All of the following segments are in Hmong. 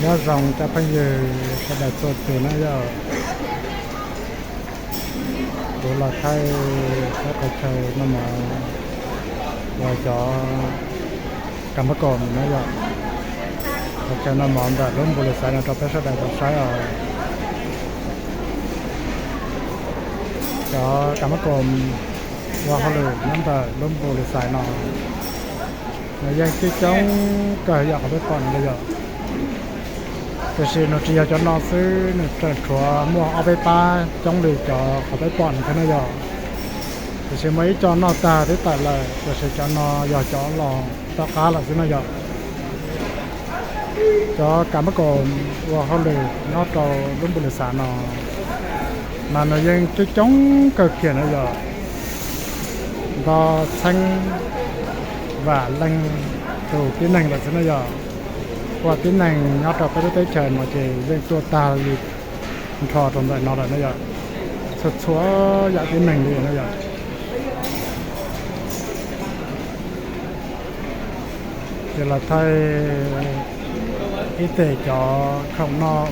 Nyob zoo cov phooj ywg sawv daws txhua tus na yom. Kuv los thaij peb qhov chaw noj mov uas cov kam pab kom na yom. Qhov chaw noj mov ntawm lub npus lis xais no rau peb sawv daws tau saib os. Cov kam pab kom ua hauj lwm nyob ntawm lub npus lis xais no, nws yeej coob coob kawg yam qhov peb pom no yom. Tiam sis nws tsis yog cov no xwb, nws tseem tshuav muaj ob peb pab coob li cov qhov peb pom no thiab na yom. Tiam sis muaj ib co noj tag twb tawm lawm, tiam sis cov no yog cov los tom qab lawm xwb na yom. Cov kam pab kom ua hauj lwm nyob rau lub npus lis xais no, mas nws yeej coob coob kawg kiag na yom. Nto txheeb vam leej tus tib neeg lawm xwb na yom. Ua tib neeg nyob rau peb lub teb chaws no ces yeej tuaj tag li nrho rau ntawm no lawm na yom. Txhua txhua yam tib neeg li na yom. Ces los thaij ib teg cov khoom noj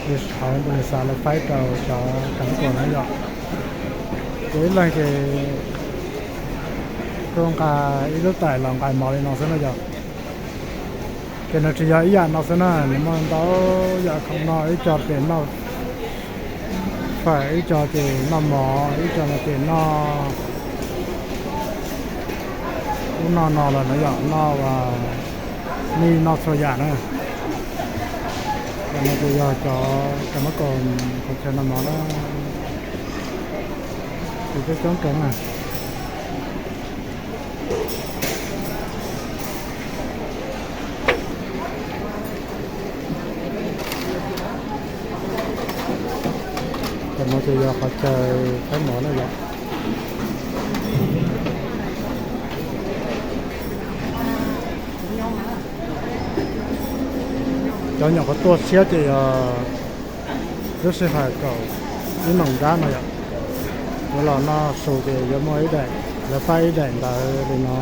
uas hauv npus lis xais lawv faib rau cov kam pab kom na yom. Ces ib leeg ces kuj nqa ib lub tais los nqa mov li no xwb na yom. Ces nws tsis yog ib yam no xwb na, nws muaj ntau yam khoom noj, ib co ces noj fawm, ib co ces noj mov, ib co no ces noj ub noj no los na yom, noj uas mij noj txhua yam na. Cov no ces yog cov kam pab kom qhov chaw noj mov na, ces coob coob kawg na. Cov no ces yog qhov chaw faib mov na yom. Cov nyuam qhuav tuaj tshiab ces yog lub sij hawm kaum ib moos nrab no yom. Yuav los noj su ces yuav muaj ib daim, lawv faib ib daim ntawv li no,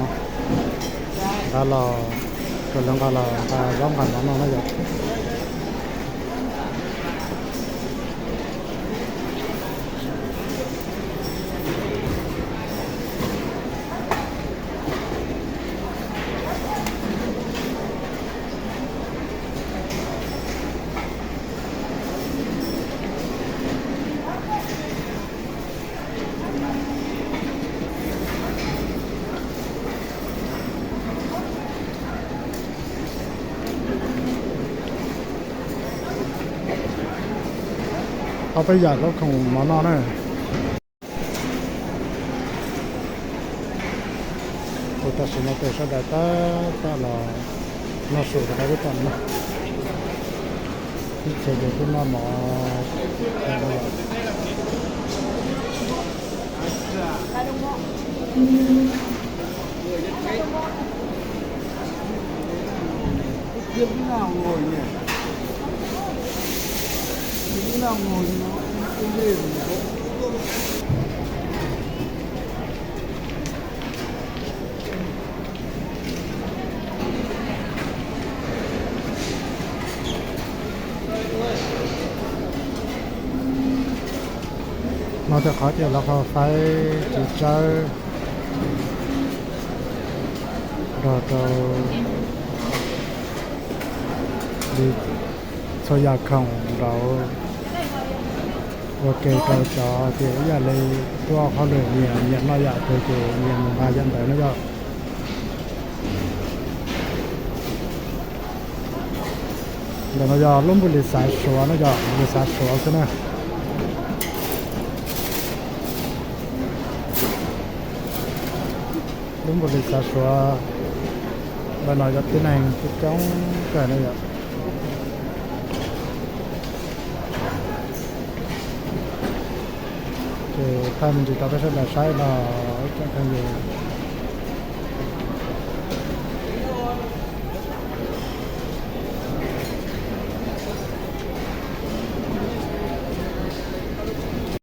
nqa los, kom lawv nqa los nqa zaub nqa mov noj na yom. Ob peb yam zaub khoom mov noj na. Ces tam sim no ces sawv daws tab tom los noj su rau qab peb pom no. Ib txhia ces kuj noj mov. No tej qhov ces lawv ho faib txiv tsawb nrog rau li txhua yam khoom nraud ua ke rau cov tias ib yam li tuaj hauj lwm nyiam nyiam noj yam twg ces nyiam mus nqa yam ntawd no yom. Ntawm no yog lub npus lis xaiv Suav no yom, npus lis xaiv Suav xwb na. Lub npus lis xaiv Suav ntawm no yog tib neeg coob coob kawg na yom. Ces thaij me ntsis rau peb sawv daws saib no ib tsoom phooj ywg.